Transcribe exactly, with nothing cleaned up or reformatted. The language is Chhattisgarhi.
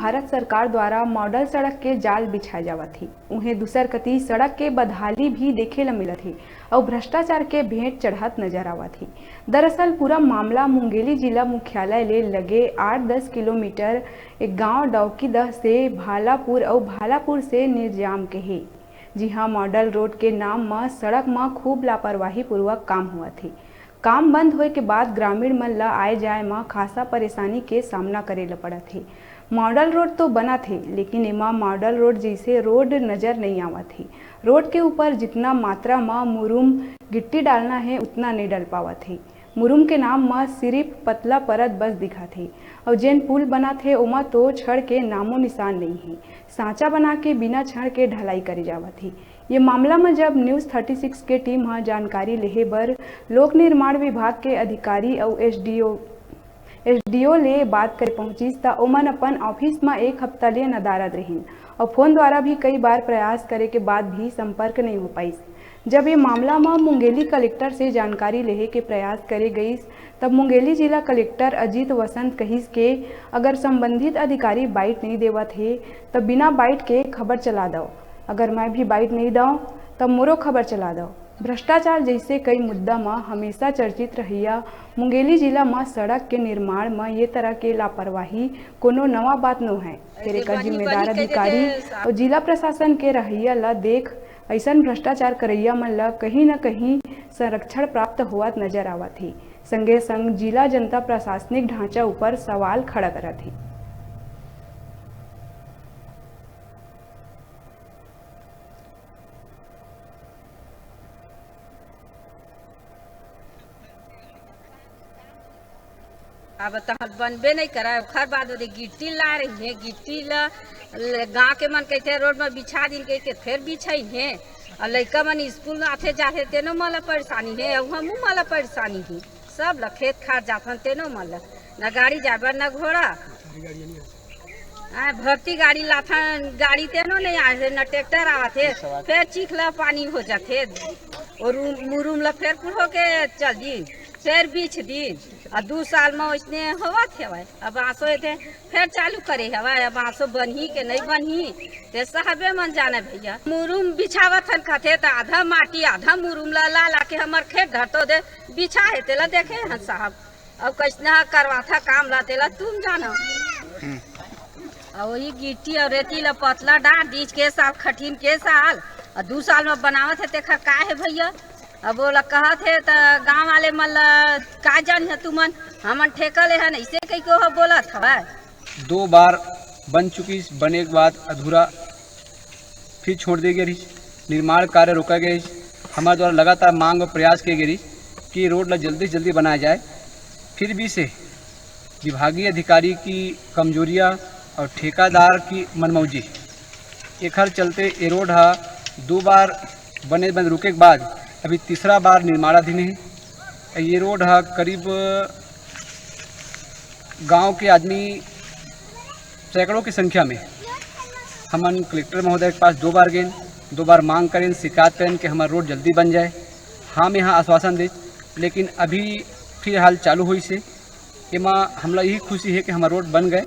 भारत सरकार द्वारा मॉडल सड़क के जाल बिछाए जावत हे। उहें दूसर कती सड़क के बदहाली भी देखे ल मिलत हे अउ भ्रष्टाचार के भेंट चढ़त नजर आवत हे। दरअसल पूरा मामला मुंगेली जिला मुख्यालय ले लगे आठ दस किलोमीटर एक गांव डौकीदह से भालापुर अउ भालापुर से निर्जाम के हे, जिहां मॉडल रोड के नाम म सड़क म खूब लापरवाही पूर्वक काम होवत हे। काम बंद होए के बाद ग्रामीण मन ल आए जाए म खासा परेशानी के सामना करे ल पड़त हे। मॉडल रोड तो बनत हे, लेकिन एमा मॉडल रोड जइसे रोड नजर नइ आवत हे। रोड के ऊपर जितना मात्रा म मुरुम गिट्टी डालना हे, उतना नइ डल पावत हे। मुरुम के नाम म सिरिफ पतला परत बस दिखत हे, अउ जेन पुल बनत हे, ओमा तो छड़ के नामो निशान नइ हे। सांचा बना के बिना छड़ के ढलाई करे जावत हे। ये मामला म जब न्यूज़ थर्टी सिक्स के टीम ह जानकारी लेहे बर लोक निर्माण विभाग के अधिकारी अउ एसडीओ, एसडीओ ले बात करे पहुंचिस, त ओमन अपन ऑफिस म एक हफ्ता ले नदारद रहिन अउ फोन द्वारा भी कई बार प्रयास करे के बाद भी संपर्क नइ हो पाइस। जब ये मामला म मुंगेली कलेक्टर से जानकारी लेहे के प्रयास करे गइस, तब मुंगेली जिला कलेक्टर अजीत वसंत कहिस के अगर संबंधित अधिकारी बाइट नइ देवत हे, त बिना बाइट के खबर चला दव। अगर मैं भी बाइट नइ दव, त मोरो खबर चला दव। भ्रष्टाचार जइसे कई मुद्दा म हमेशा चर्चित रहइया मुंगेली जिला म सड़क के निर्माण म ये तरह के लापरवाही कोनो नवा बात नो है। फेर एकर जिम्मेदार अधिकारी अउ जिला प्रशासन के रहइया ल देख अइसन भ्रष्टाचार करइया मन ल कहीं न कहीं संरक्षण प्राप्त होवत नजर आवत हे। संगे संग जिला जनता प्रशासनिक ढांचा ऊपर सवाल खड़ा करत हे। अब तहन बनबे नहीं करा, ओखर बाद ओदे गिट्टी ला रही है, गिट्टी ला ल-, गाँव के मन कहते रोड में बिछा दिन कह के फेर बिछाई है। और लइका मन स्कूल में आथे जाथे, तेनो मन ला परेशानी है, और हमू मन ला परेशानी है। सब ला खेत खार जाथन, तेनो मन ला न गाड़ी जाए बर, न घोड़ा। हाँ, भर्ती गाड़ी लाथन, गाड़ी तेनो नहीं आए, न ट्रैक्टर आवत है। फेर चीख ला पानी हो जाथे, और उ-, मुरुम ला फेर पुल होके चल दिन, फेर बीछ दिन, आ दू साल में वैसने होवत हेवय। अब आंसू एथे फेर चालू करे हेवय, अब आंसू बनही के नहीं बनही, ते साहबे मन जाने भैया। मुरुम बिछावत हन कथे, त आधा माटी, आधा मुरुम ला, ला, ला के हमर खेत धर तो दे बिछा है, तेला देखे हन साहब। अब कैसना करवाथा काम ला, तेला तुम जानो। हम्म। और वही गिट्टी और रेती ला पतला डार दीज के साल, कठिन के साल, और दू साल में बनावत है, तेखर का है भैया? अब ओला कहत है, त गांव वाले मन ला का जान है तुमन, हमन ठेका ले हन, ऐसे कई को हो बोलत हवय। दो बार बन चुकी, बने के बाद अधूरा फिर छोड़ दे गए रहिस, निर्माण कार्य रोका गया रहिस। हमारे द्वारा लगातार मांग और प्रयास किए गए रहिस कि रोड ला जल्दी से जल्दी बनाया जाए, फिर भी से विभागीय अधिकारी की कमजोरियां और ठेकेदार की मनमौजी, एखर चलते ये रोड हा दो बार बने बंद रुके के बाद अभी तीसरा बार निर्माणाधीन है। ये रोड हा करीब गांव के आदमी सैकड़ों की संख्या में हमन कलेक्टर महोदय के पास दो बार गए, दो बार मांग करें, शिकायत करें कि हमारा रोड जल्दी बन जाए। हम यहाँ आश्वासन दे, लेकिन अभी फिलहाल चालू हुई से एमा हमला यही खुशी है कि हमारा रोड बन गए।